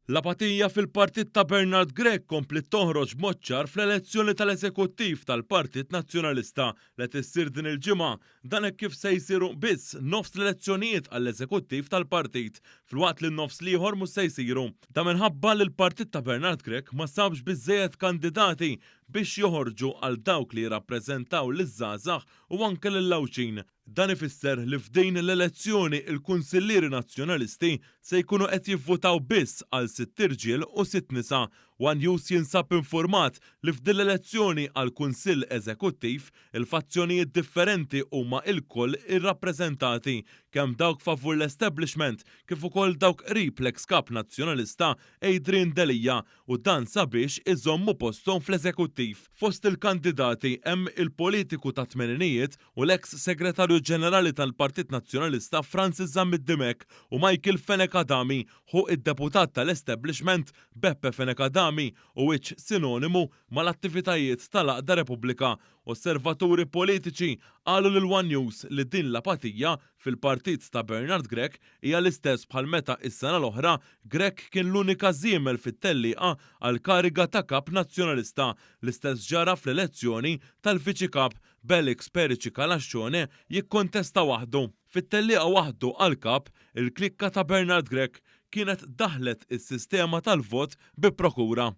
L-apatija fil-partit ta' Bernard Grech kompliet toħroġ b'mod ċar fl-elezzjoni tal-Eżekuttiv tal-Partit Nazzjonalista li qed issir din il-ġimgħa. Dan hekk kif se jsiru biss nofs l-elezzjonijiet għall-Eżekuttiv tal-partit, filwaqt li n-nofs l-ieħor mhux se jsiru. Dan minħabba li l-partit ta' Bernard Grech ma sabx biżżejjed kandidati biex joħorġu għal dawk li jirrappreżentaw liż-żgħażagħ u anke lill-Għawdxin. Dan ifisser li f'din l-elezzjoni l-kunsillieri Nazzjonalisti se jkunu qed jivvutaw biss għal sitt irġiel u sitt nisa. One News jinsab infurmat li f'din l-elezzjoni għall-Kunsill Eżekuttiv, il-fazzjonijiet differenti huma ilkoll irrappreżentati, kemm dawk favur l-establishment kif ukoll dawk qrib l-eks Kap Nazzjonalista Adrian Delia u dan sabiex iżommu posthom fl-eżekuttiv. Fost il-kandidati hemm il-politiku tat-tmeninijiet u l-eks Segretarju Ġenerali tal-Partit Nazzjonalista Francis Zammit Dimech u Michael Fenech Adami, ħu id-deputat tal-establishment Beppe Fenech Adami u wiċċ sinonimu mal-attivitajiet tal-għaqda Repubblika. Osservaturi politiċi qalu lil one News li din l-apatija fil-partit ta' Bernard Grech hija l-istess bħal meta s-sena l-oħra Grech kien l-unika żiemel fit-tellieqa għall-kariga ta' Kap Nazzjonalista. L-istess ġara fl-elezzjoni tal-Viċi Kap, b'Alex Perici Calascione jikkontesta waħdu. Fit-tellieqa waħdu għall-Kap, il-klikka ta' Bernard Grech kienet daħlet is-sistema tal-vot bi prokura.